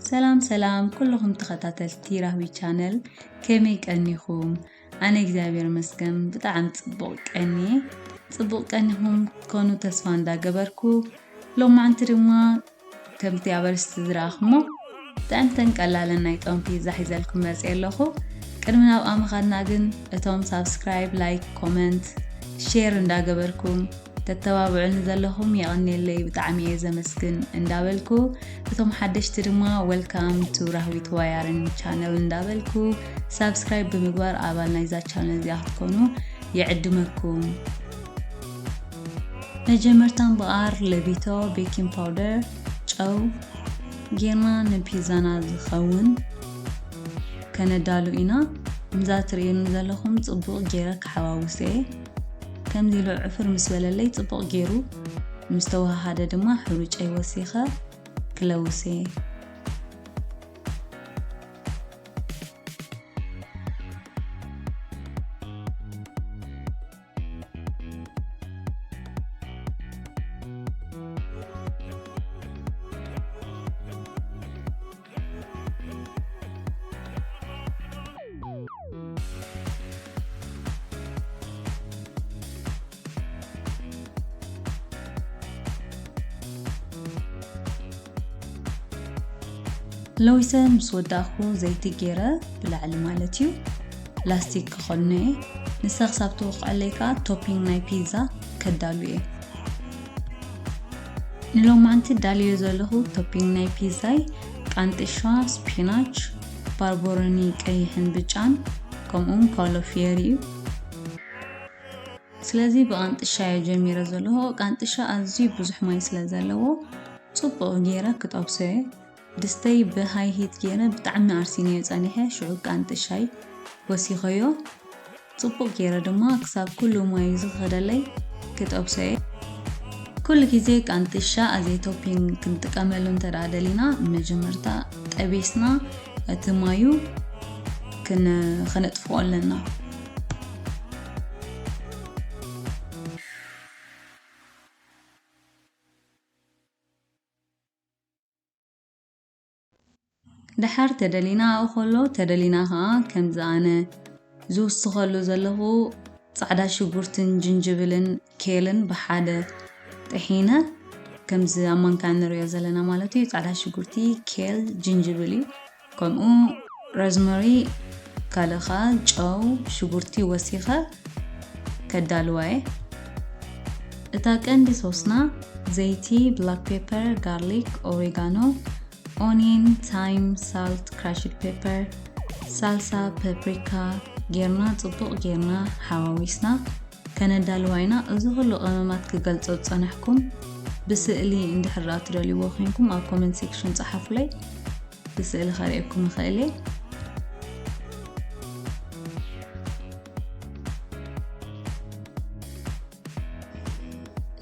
ሰላም ሰላም ኩልኹም ተኸታተልቲ ራህዊ ቻነል፣ ከመይ ቀኒኹም? ኣነ እግዚኣብሔር ይመስገን ብጣዕሚ ጽቡቕ ቀንየ። ጽቡቕ ቀኒኹም ክትኮኑ ተስፋ እንዳገበርኩ፣ ሎማዕንቲ ድማ ከምቲ ኣብ ኣርእስቲ ዝረኣኹሞ ጥዕምትን ቀላልን ናይ ጾም ፒዛ ሒዘልኩም መጽየ ኣለኹ። ቅድሚ ናብኣ ምኻድና ግን እቶም ሳብስክራይብ፣ ላይክ፣ ኮመንት፣ ሼር እንዳገበርኩም ተተባብዑኒ ዘለኹም የቐንየለይ፣ ብጣዕሚ እየ ዘመስግን እንዳበልኩ፣ እቶም ሓደሽቲ ድማ welcome to ራህዊት ዋያርን ቻነል እንዳበልኩ ሳብስክራይብ ብምግባር ኣባል ናይዛ ቻነል እዚኣ ክትኮኑ ይዕድመኩም። መጀመርታ እምበኣር ለቢቶ፣ ቤኪንግ ፓውደር፣ ጨው ጌርና ንፒዛና ዝኸውን ከነዳሉ ኢና። ከምዛ ትርእዩኒ ዘለኹም ጽቡቕ ጌረ ክሓዋውስ እየ። ከምዚ ኢሉ ዕፍር ምስ በለለይ ጽቡቕ ጌሩ ምስ ተወሃሃደ ድማ ሕሩጨይ ወሲኸ ክለውስ እየ። ለዊሰ ምስ ወዳእኩ ዘይቲ ገይረ ብላዕሊ ማለት እዩ ላስቲክ ክኸድኖ እየ። ንሳ ክሳብ ትወቕዐለይ ከዓ ቶፒንግ ናይ ፒዛ ከዳሉ እየ። ንሎማዕንቲ ዳልዮ ዘለኹ ቶፒንግ ናይ ፒዛይ ቃንጥሻ፣ ስፒናች፣ ባርቦሮኒ ቀይሕን ብጫን ከምኡውን ካውሎፍየር እዩ። ስለዚ ብቃንጥሻ እየ ጀሚረ ዘለኹ። ቃንጥሻ ኣዝዩ ብዙሕ ማይ ስለ ዘለዎ ጽቡቕ ገይረ ክጠብሶ እየ። ድስተይ ብሃይ ሂት ገይረ ብጣዕሚ ኣርሲነዮ ጸኒሐ። ሽዑ ቃንጥሻይ ወሲኸዮ። ጽቡቕ ገይረ ድማ ክሳብ ኩሉ ማዩ ዝኸደለይ ክጠብሶ እየ። ኩሉ ግዜ ቃንጥሻ ኣዘይ ቶፒንግ ክንጥቀመሉ እንተ ደኣ ደሊና፣ መጀመርታ ጠቢስና እቲ ማዩ ክን-፣ ከነጥፍኦ ኣለና። ደሓር ተደሊና ኣብኡ ከሎ፣ ተደሊና ኸዓ ከምዚ ኣነ ዝውስኸሉ ዘለኹ ጻዕዳ ሽጉርትን ጅንጅብልን ኬልን ብሓደ ጥሒነ፣ ከምዚ ኣብ ማንካ እንሪኦ ዘለና ማለት እዩ። ጻዕዳ ሽጉርቲ፣ ኬል፣ ጅንጅብል እዩ። ከምኡ ሮዝመሪ፣ ካልእ ኸዓ ጨው፣ ሽጉርቲ ወሲኸ ከዳልዋ እየ። እታ ቀንዲ ሶስና ዘይቲ፣ ብላክ ፔፐር፣ ጋርሊክ፣ ኦሬጋኖ፣ ኦኒየን፣ ታይም፣ ሳልት፣ ክራሽድ ፔፐር፣ ሳልሳ፣ ፓፕሪካ ጌርና ጽቡቕ ጌርና ሓዋዊስና ከነዳልዋ ኢና። እዚ ኩሉ ቀመማት ክገልጾ ዝጸናሕኩም ብስእሊ እንድሕር ደኣ ትደልይዎ ኮይንኩም ኣብ ኮመንት ሴክሽን ጸሓፉለይ፣ ብስእሊ ከርእየኩም እኽእል እየ።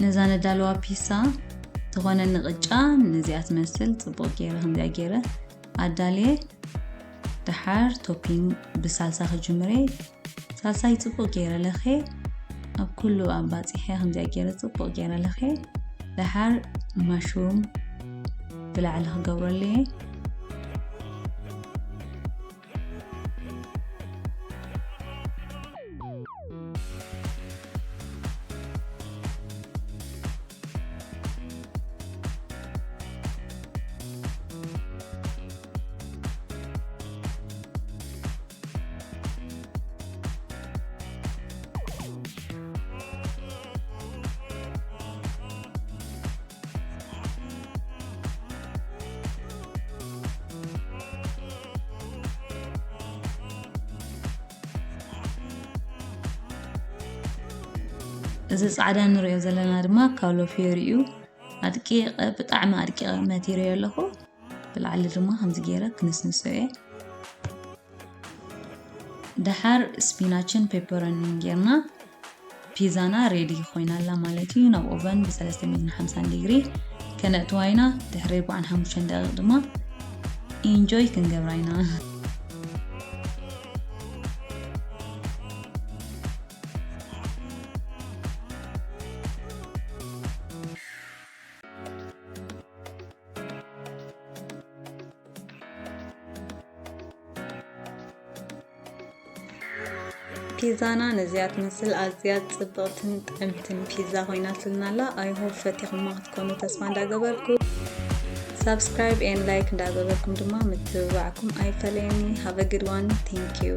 ነዛ ነዳልዋ ፒሳ ዝኾነኒ ቅጫ ነዚኣ ትመስል ጽቡቕ ገይረ ከምዚኣ ገይረ ኣዳልየ። ደሓር ቶፒንግ ብሳልሳ ክጅምር እየ። ሳልሳይ ጽቡቕ ገይረ ለኽየ ኣብ ኩሉ ኣባጺሐ ከምዚኣ ገይረ ጽቡቕ ገይረ ለኽየ። ደሓር ማሽሩም ብላዕሊ ክገብረሉ እየ። እዚ ጻዕዳ ንሪኦ ዘለና ድማ ካውሎፌሪ እዩ። ኣድቂቐ፣ ብጣዕሚ ኣድቂቐ መቲረዮ ኣለኹ። ብላዕሊ ድማ ከምዚ ገይረ ክንስንሶ እየ። ደሓር ስፒናችን ፔፐሮኒን ጌርና ፒዛና ሬዲ ኮይና ኣላ ማለት እዩ። ናብ ኦቨን ብ ሰለስተ ሚእትን ሓምሳን ዲግሪ ከነእትዋ ኢና። ድሕሪ ኣርባዓን ሓሙሽተን ደቂቕ ድማ ኢንጆይ ክንገብራ ኢና። ፒዛና ነዚኣ ትመስል ኣዝያ ጽብቕትን ጥዕምትን ፒዛ ኮይናትልና ኣላ። I hope ፈቲኹማ ክትኮኑ ተስፋ እንዳገበርኩ፣ subscribe and like እንዳገበርኩም ድማ ምትብባዕኩም ኣይፈለየኒ። Have a good one. Thank you.